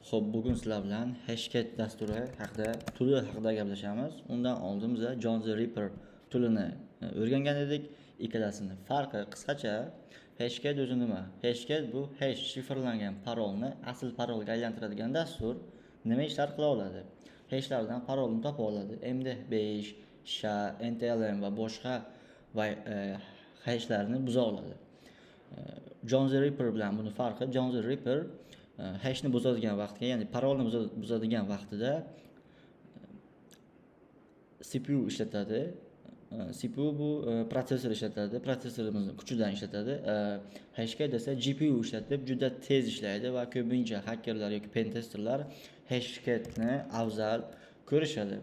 Xo'p, bugun sizlar bilan Hashcat dasturi haqida, tuli haqida gaplashamiz. Undan oldin biz John the Ripper tulini o'rgangan edik. Ikkalasini farqi qisqacha. Hashcat o'zi nima? Hashcat bu hash shifrlangan parolni asl parolga aylantiradigan dastur. Nima ishlar qila oladi? Hashlardan parolni topa oladi. MD5, SHA, NTLM va boshqa va hashlarni buza oladi. John the Ripper bilan buni farqi, John the Ripper hashni buzadigan vaqtga, ya'ni parolni buzadigan vaqtida CPU ishlatadi. CPU bu protsessor ishlatadi, protsessorimizni kuchidan ishlatadi. Hashcat esa GPU ishlatib juda tez ishlaydi va ko'pincha xakerlar yoki pentesterlar Hashcatni afzal ko'rishadi.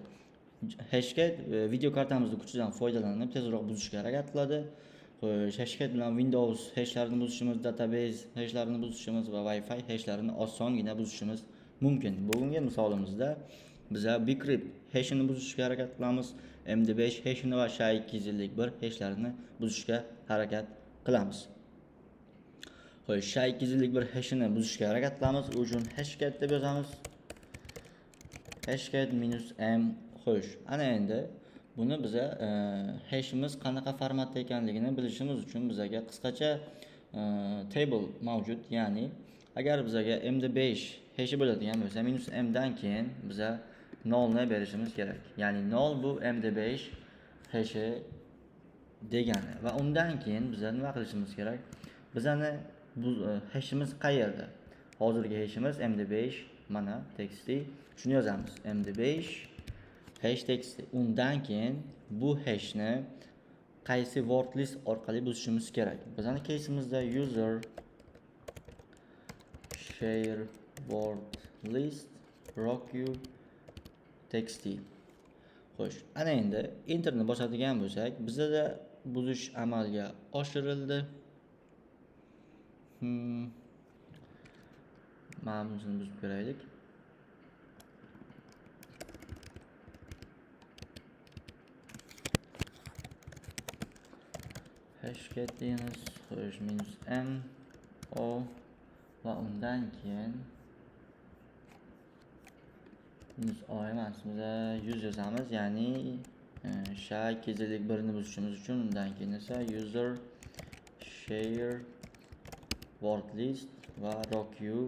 Hashcat video kartamizni kuchidan foydalanib tezroq buzishga harakat qiladi. Xo'sh, Hashcat bilan Windows hashlarini buzishimiz, database hashlarini buzishimiz va Wi-Fi hashlarini osongina buzishimiz mumkin. Bugungi misolimizda biza bcrypt hashini buzishga harakat qilamiz, MD5 hashini va SHA-251 hashlarini buzishga harakat qilamiz. Xo'sh, SHA-251 hashini buzishga harakat qilamiz. U uchun hashcat deb yozamiz. Hashcat -m. Xo'sh, ana endi buni biza hashimiz qanaqa formatda ekanligini bilishimiz uchun bizaga qisqacha table mavjud. Ya'ni agar bizaga MD5 hashi bo'ladigan bo'lsa, -m dan keyin biza 0 ni berishimiz kerak. Ya'ni 0 bu MD5 hashi degani va undan keyin biza nima qilishimiz kerak? Bizani bu hashimiz qayerda? Hozirgi hashimiz MD5 mana txt. Shuni yozamiz. MD5 hash txt. Undan keyin bu hashni qaysi word list orqali buzishimiz kerak? Bizani case'imizda user share word list rockyou txt. Xo'sh, ana endi enterni bosadigan bo'lsak, bizda buzish amalga oshirildi. Mana bunisini buzib ko'raylik. Hashcat deymiz. Xo'sh, -m o va undan keyin -o emas, biza 100 yozamiz, ya'ni SHA-251 ni buzishimiz uchun. Undan keyin esa user share word list va rockyou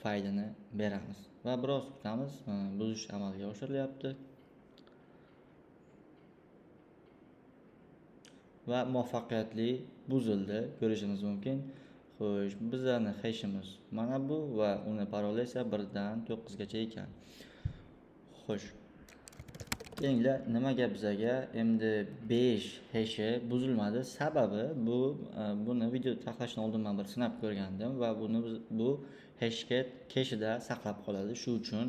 faylini beramiz va biroz kutamiz. Buzish amalga oshirilyapti va muvaffaqiyatli buzildi, ko'rishimiz mumkin. Xo'sh, bizani hashimiz mana bu va uni paroli esa 1 dan 9 gacha ekan. Xo'sh, kelinglar, nimaga bizaga MD5 hashi buzilmadi? Sababi bu buni video taxlashdan oldin men bir sinab ko'rgandim va buni bu hashcat keshida saqlab qoladi. Shu uchun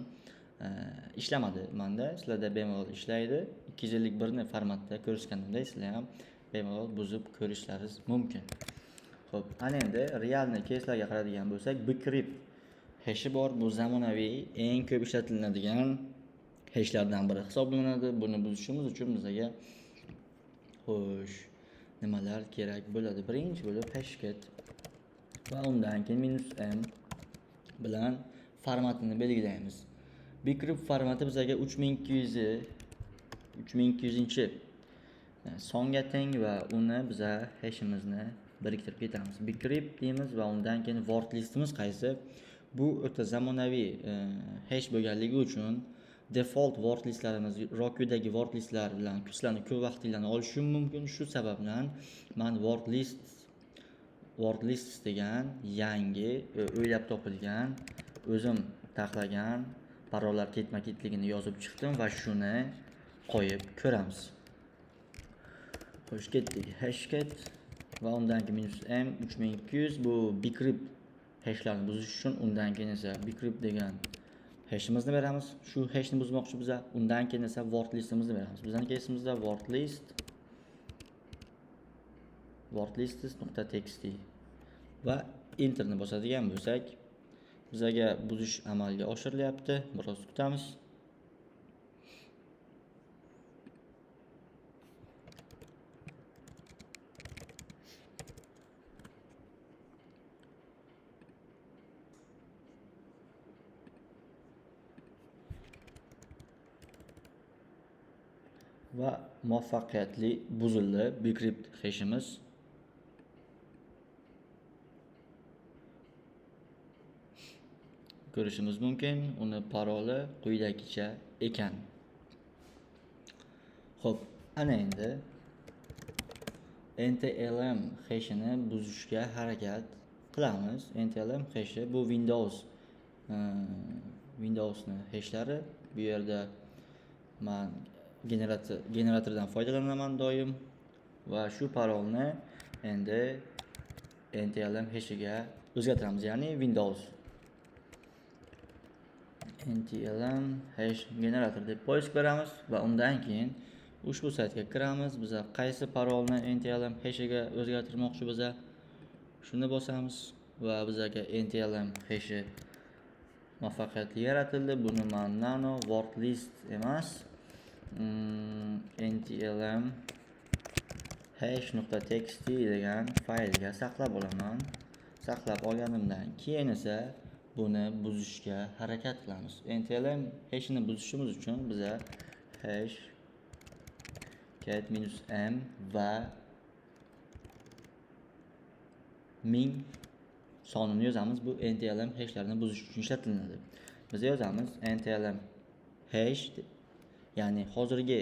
ishlamadi menda. Sizlarda bemalol ishlaydi. 251 ni formatda ko'rsatganimda sizlar ham bemalol buzib ko'rishlaringiz mumkin. Xo'p, ana endi realni case'larga qaraydigan bo'lsak, bcrypt hashi bor. Bu zamonaviy eng ko'p ishlatiladigan hashlardan biri hisoblanadi. Buni buzishimiz uchun bizga xo'sh, nimalar kerak bo'ladi? Birinchi bo'lib hashcat va undan keyin -m bilan formatini belgilaymiz. Bcrypt formati bizga 3200 songa teng va uni biza hashimizni biriktirib ketamiz. Bcrypt deymiz va undan keyin word listimiz qaysi? Bu o'ta zamonaviy hash bo'lganligi uchun default word listlarimiz, Rocky'dagi word listlar bilan sizlarni ko'p vaqtinglarni olishi mumkin. Shu sababdan men word list degan yangi o'ylab topilgan, o'zim taxlagan parollar ketma-ketligini yozib chiqdim va shuni qo'yib ko'ramiz. Xo'sh, ketdik. Hashcat va undan keyin -m 3200 bu bcrypt hashlarni buzish uchun. Undan keyin esa bcrypt degan hashimizni beramiz. Shu hashni buzmoqchi biza. Undan keyin esa word listimizni beramiz. Bizning case'imizda word list wordlists.txt va enterni bosadigan bo'lsak, bizaga buzish amalga oshirilyapti. Biroz kutamiz. Va muvaffaqiyatli buzildi bcrypt hashimiz. Ko'rishimiz mumkin, uni paroli quyidagicha ekan. Xo'p, ana endi NTLM hashini buzishga harakat qilamiz. NTLM hashi bu Windowsni hashlari. Bu yerda men generatordan foydalanaman doim va shu parolni endi NTLM hashiga o'zgartiramiz, ya'ni Windows NTLM hash generator deb poisk beramiz va undan keyin ushbu saytga kiramiz. Biz qaysi parolni NTLM hashiga o'zgartirmoqchi biza, shuni bosamiz va bizaga NTLM hashi muvaffaqiyatli yaratildi. Buni men nano word list emas, NTLM hash nuqta txt degan faylga saqlab olaman. Saqlab olganimdan keyin esa buni buzishga harakat qilamiz. NTLM hashini buzishimiz uchun biza hash cat minus m va 1000 sonini yozamiz. Bu NTLM hashlarini buzish uchun ishlatilinadi. Biz yozamiz NTLM hash, ya'ni hozirgi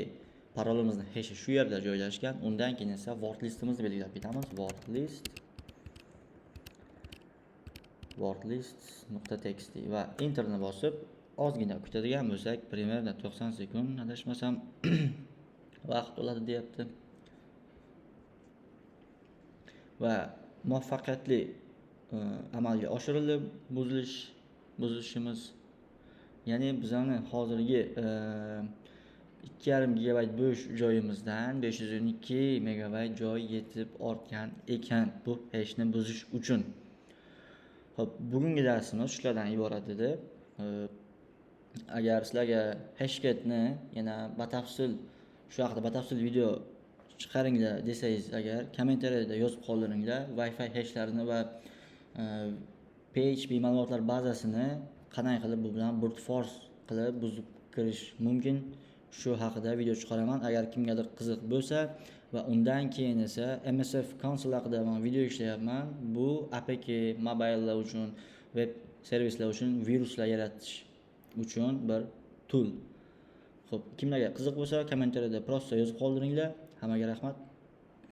parolimizning hashi shu yerda joylashgan. Undan keyin esa word listimizni belgilab ketamiz. Word list nuqta txt va enterni bosib ozgina kutadigan bo'lsak, примерно 90 sekund adashmasam vaqt oladi deyapti. Va muvaffaqiyatli amalga oshirildi buzilishimiz. Ya'ni bizani hozirgi 2,5 gigabayt bo'sh joyimizdan 512 megabayt joy yetib ortgan ekan bu hashni buzish uchun. Xo'p, bugungi darsimiz shulardan iborat edi. Agar sizlarga hashcatni yana batafsil shu haqida batafsil video chiqaringlar desangiz, agar kommentariyada yozib qoldiringlar. Wi-Fi hashlarini va PHP ma'lumotlar bazasini qanday qilib bu bilan brute force qilib buzib kirish mumkin, shu haqida video chiqaraman agar kimgadir qiziq bo'lsa. Va undan keyin esa MSF console haqida men video ishlayapman. Bu APK mobilelar uchun, web servislar uchun viruslar yaratish uchun bir tool. Xo'p, kimlarga qiziq bo'lsa kommentariyada prosta yozib qoldiringlar. Hammaga rahmat.